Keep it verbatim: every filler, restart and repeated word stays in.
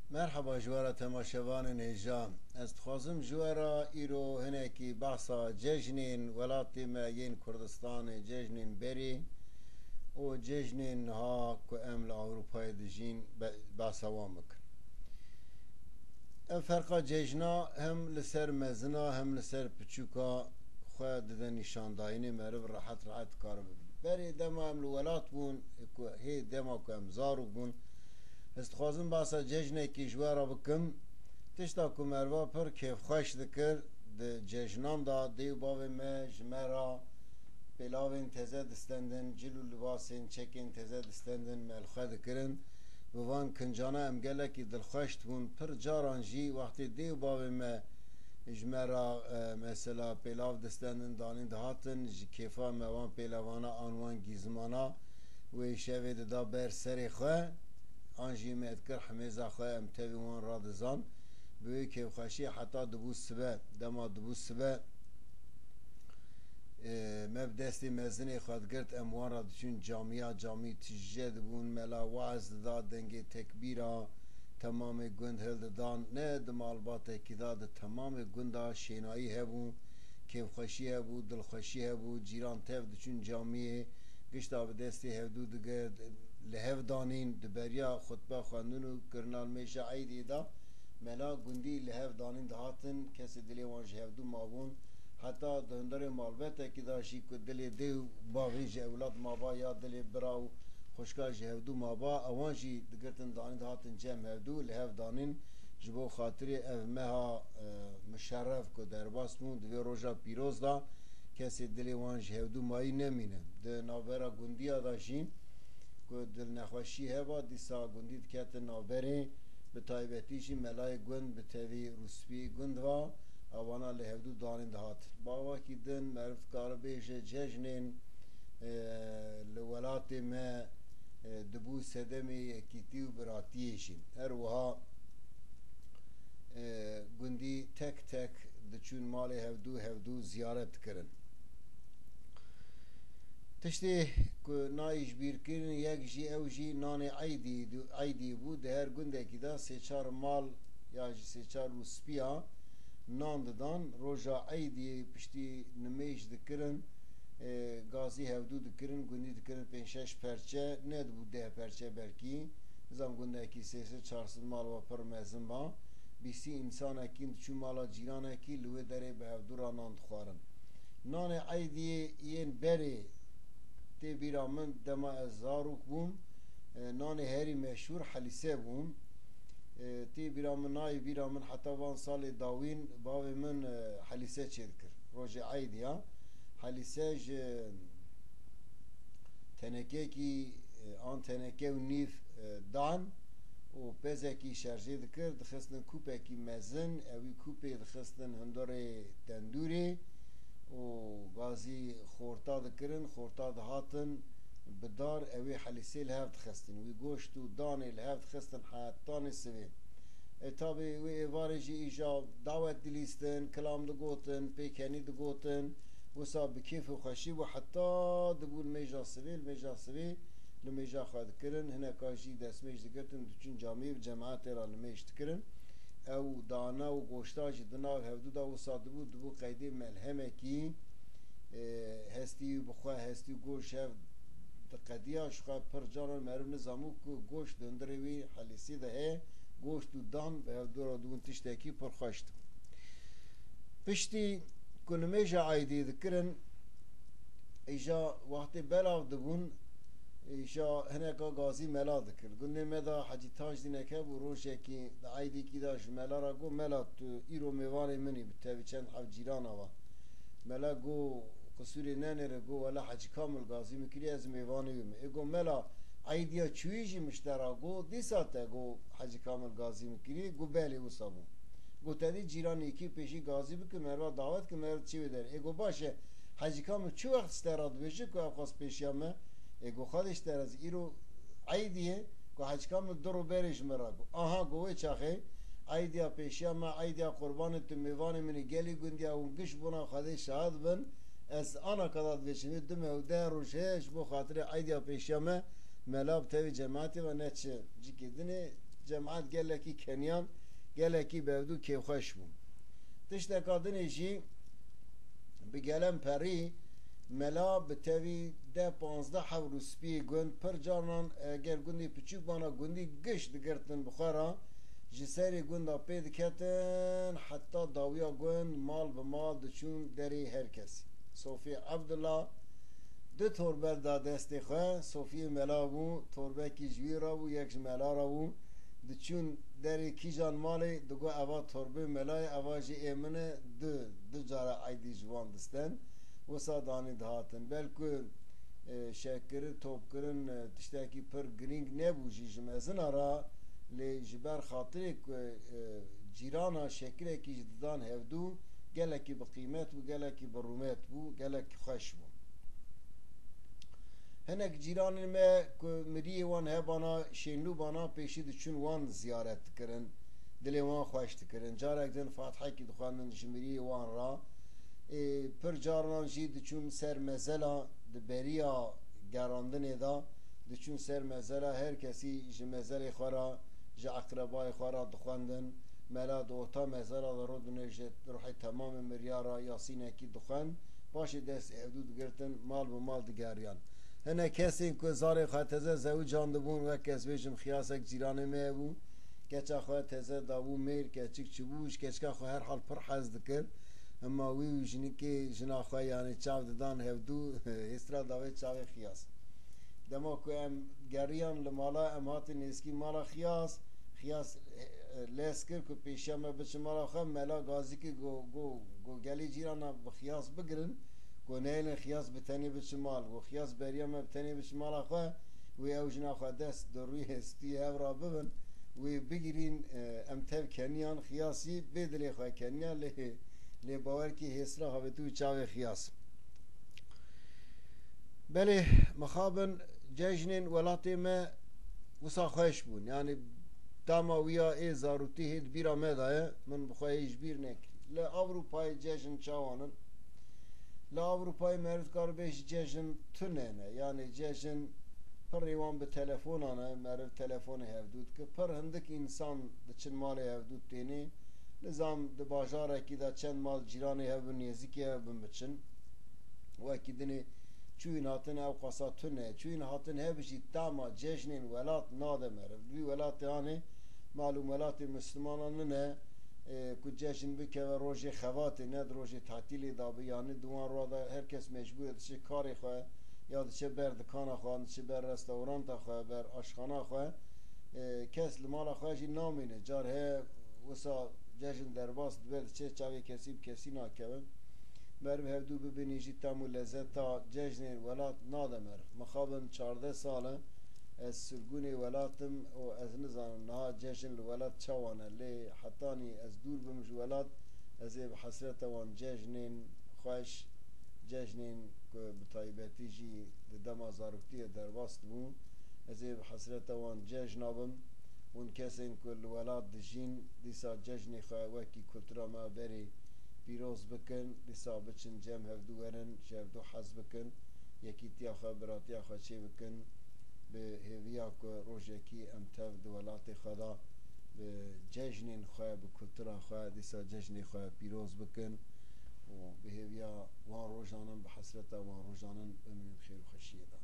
Merheba ji we re temaşevanên hêja. Ez dixwazim ji we re îro hinekî behsa cejnên welatê me yên Kurdistanê, cejnên berê û cejnên niha ku em li Ewropayê dijîn, be-, behsa wan bikin. Ev ferqa cejna hem li ser mezina hem li ser piçûka xwe dide nîşandayînê, meriv rehet rehet dikare bibîne. Berê dema em li welat bûn, ku hê dema ku em zarok bûn, ez dixwazim behsa cejnekî ji we re bikim. Tişta ku meriva pir kêfxweş dikir, di cejnan de dê û bavê me ji me re pêlavên teze distendin, cil û libasên çekên teze distendin, me li xwe dikirin. Bi van kincana em gelekî dilxweş dibûn. Pir caran jî wextê dê û bavê me ji me re, e, mesela pêlav distendin, danîn dihatin, ji kêfa me wan pêlavana an wan gîzmana wê şevê dida ber serê xwe, an jî me dikir himêza xwe, em tevî wan radizan. Bi wê kêfxweşiyê heta dibû sibe, dema dibû sibe, e, me bi destê mezinê xwe digirt, em wan re diçûn camiya, camî tije dibûn, mela weaz dida, dengê tekbîra temamê gund hildidan. Ne di malbatekî de, di temamê gunda şênayî hebû, kêfxweşî hebû, dilxweşî hebû, cîran tev diçûn camiyê, gişta bi destê hevdû digirt, li hev danîn, di beriya xutbe xwendin û kirina nimêja eydê de, mela gundî li hev danîn dihatin, kesê dilê wan ji hevdû mabûn. Heta di hundirê malbetekî de jî ku dilê dê û bavê ji ewlad maba ya dilê bira û xwişka ji hevdû maba, ewan jî digirtin danîn dihatin cem hevdû li hev danîn. Ji bo xatirê ev meha, e, muşerref ku derbas bûn, di vê roja pîroz de kesê dilê wan ji hevdû mayî nemîne. Di navbera gundiya de jî ku dilnexweşî heba, dîsa gundî diketin navberê, bi taybetî jî melayê gund bi tevî rûspî gund va, ewana li hevdû danîn dihat. Bi awakî din meriv dikare bêje cejnên, e, li welatê me, e, dibû sedemê yekîtî û biratiyê jî. Her wiha, e, gundî tek tek diçûn malê hevdû, hevdû ziyaret dikirin. Tiştê ku nayê ji bîr kirin, yek jî ew jî nanê eydî, eydî bû. Di her gundekî de sê çar mal ya jî sê çar rûspiya nan didan. Roja eydî piştî nimêj dikirin, e, gazî hevdû dikirin, gundî dikirin pênc şeş perçe, nedibû deh perçe belkî. Nizam gundekî sê sed çar sed mal wa pir mezin ba. Bîstî însanekî diçû mala cîranekî, li wê derê bi hevdû re nan dixwarin. Nanê eydiyê yên berê tê bîra min, dema ez zarok bûm, e, nanê herî meşhûr helîse bû. E, tê bîra min, nayê bîra min, heta van salê dawîn bavê min, e, helîse çêdikir. Rojê eydiya helîse ji tenekekî, e, an teneke û nîv, e, dan û pezekî şerjê dikir, dixistin kûpekî mezin, ewî kûpê dixistin hundirê tendûrê û gazî xorta dikirin, xorta dihatin bi dar, ewê helîsê li hev dixistin. Wî goşt û danê li hev dixistin hetanê sivê. E, tabî wê êvarê jî îja dawet dilîstin, kilam digotin, pêkenî digotin. Wisa bi kêf û xweşî bû, heta dibû li mêja sivê, li mêja sivê li mêja xwe dikirin. Hineka jî destmêj digirtin, diçûn camiyê bi cemaetê re nimêj dikirin. Ew dana û goşta jî di nav hevdû de wisa dibû, dibû qeydê melhemekî, e, hestî wî bi xwe, hestî goş hev diqediya, ji xwe pir caran meriv nizanbû ku goşt di hundirê wî helîsî de heye, goşt û dan bi hevdû re dibûn tiştekî pir xweş dibû. Piştî ku nimêja eydî dikirin, îja wextê belav dibûn, îja hineka gazî mela dikir. Gundê me de Hecî Tajdînek hebû, rojekî di eydîkî de ji mela re got, "Mela, tu îro mêvanê min î, bi tevî çend heb cîrana ve." Mela got, "Qisûrê nenêre," got, "Wela Hecî Kamil gazî min kirî, ez mêvanê wî me." Ê got, "Mela, eydiya çûyî jî min ji te re got, dîsa te got Hecî Kamil gazî min kirî?" Got, "Belê, wisa bû." Got, "Te dî cîranê yekî pêşî gazî bike, meriva dawet ke, meriv çi wê derê." Ê got, "Baş e, Hecî Kamil çi wext ji te re dibêje ku ev xwest pêşiya me?" Ê got, "Xwedê ji te re, ez îro eydî ye ku Hecî Kamil du rû berê ji min re got." Aha, got, "Wê çaxê eydiya pêşiya me, eydiya qurbanê tu mêvanê min î, gelî gundiya hûn giş bona Xwedê şahid bin, ez ana ka da dibêjim, wê du meh û deh roj heye, ji bo xatirê eydiya pêşiya me mela bi tevî cemaetê ve neçe cikê dinê." Cemaet gelekî keniyan, gelekî bi hevdû kêfxweş bûn. Tişteka dinê jî bi gelemperî mela bi tevî deh panzdeh hewr û spiyê gund, pir carinan eger gundê piçûk bana, gundî giş digirtin bi xwe re, ji serê gunda pê diketin heta dawiya gund, mal bi mal diçûn derê her kesî. Sofiye Evdila du torbe da destê xwe, Sofiyê mela bû, torbekî ji wî re bû, yek ji mela re bû. Diçûn derê kîjan malê, digot, "Eva torbê melayê, eva jî ê min e." Du, du cara eydî ji wan disten. Wisa danî dihatin. Belku, e, şekkirin, topkirin, e, tiştekî pir girîng nebû jî ji mezina re, lê ji ber xatirê ku, e, cîrana şekirekî ji didan hevdû, gelekî bi qîmet bû, gelekî bi rûmet bû, gelekî xweş bû. Hinek cîranên me ku miriyê wan hebana, şênlû bana, pêşî diçûn wan ziyaret dikirin, dilê wan xweş dikirin. Carek din fatihekî dixwendin ji miriyê wan re. Ê, pir carinan jî diçûn ser mezela, di beriya gerandinê de, diçûn ser mezela, her kesî ji mezelê xwe re, ji eqrebayê xwe re dixwendin. Mela di ota mezela de rûdine ji ruhê temamê miriyara Yasînekî dixwend. Paşê dest hevdû digirtin, mal bi mal digeriyan. Hene kesên ku zarê xwe teze zewicandibûn, wek ez bêjim, Xiyasek cîranê me bû. Keça xwe teze dabû mêr, keçik çibû, ji keçika xwe her hal pir hez dikir. Hema wî û jinikê jina xwe, yanî, çav didan hevdû, hêsra dawê çavê Xiyas. Dema ku em geriyan li mala, em hatin nêzikî mala Xiyas. Xiyas, e, e, lez kir ku pêşiya me biçin mala xwe, mela gazî kir, got, got, got, "Gelê cîrana bi Xiyas bigirin, got, nehêlin Xiyas bi tenê biçin mal." Got, "Xiyas beriya me bi tenê biçin mala xwe, wê ew jina xwe dest di rûyê stûyê hev re bibin, wê bigirîn, e, em tev keniyan." Xiyas jî bê dilê xwe keniya, lê, lê bawer kî hêsra havêtî û çavê Xiyas. Belê, mixabin cejnên welatê me wisa xweş bûn. Yanî, tama wî ya ê zarûtî hê di bîra me de ye, min bi xwe hê ji bîr nekirî. Li Ewropayê cejn çawan in? Li Ewropayê meriv dikare bêje cejn tune ne. Yanî cejn pirê wan bi telefonan e, meriv telefonê hevdû dike. Pir hindik însan diçin malê hevdû tênê. Nizam di bajarekî de çend mal cîranê hev bin, nêzîkî hev bin biçin. Wekî dinê çûyîn hatin ew qasa tune. Çûyîn hatin hev jî tama cejnên welat nade meriv. Li wî welatê hanê malûm welatê Mislimanan nine, e, ku cejn bikeve rojê xevatê, ne di rojê tatîlê de bi. Yanî di wan rû de her kes mecbûr e diçe karê xwe, ya diçe ber dikana xwe, an diçe ber restawranta xwe, ber aşxana xwe. E, kes li mala xwe jî namîne. Car heye wisa cejn derbas dibe, diçe, çavê kesî bi kesî nakeve. Meriv hevdû bibînî jî tam û lezeta cejnên welat nade meriv. Mixabin çardeh sal e ez sirgûnê welat im û ez nizanim niha cejn li welat çawan e, lê hetanî ez dûr bim ji welat, ez ê bi hesreta wan cejnên xweş, cejnên ku bi taybetî jî di dema zaroktiyê derbas dibûn, ez ê bi hesreta wan cejna bim. Hûn kesên ku li welat dijîn, dîsa cejnê xwe wekî kultura me berê pîroz bikin, dîsa biçin cem hevdû werin, ji hevdû hez bikin, yekîtiya xwe, biratiya xwe çêbikin, bi hêviya ku rojekî em tev di welatê xwe de bi cejnên xwe, bi kultura xwe, dîsa cejnê xwe pîroz bikin û bi hêviya wan rojanin, bi hesreta wan rojanin bimînin xêr û xweşiyê de.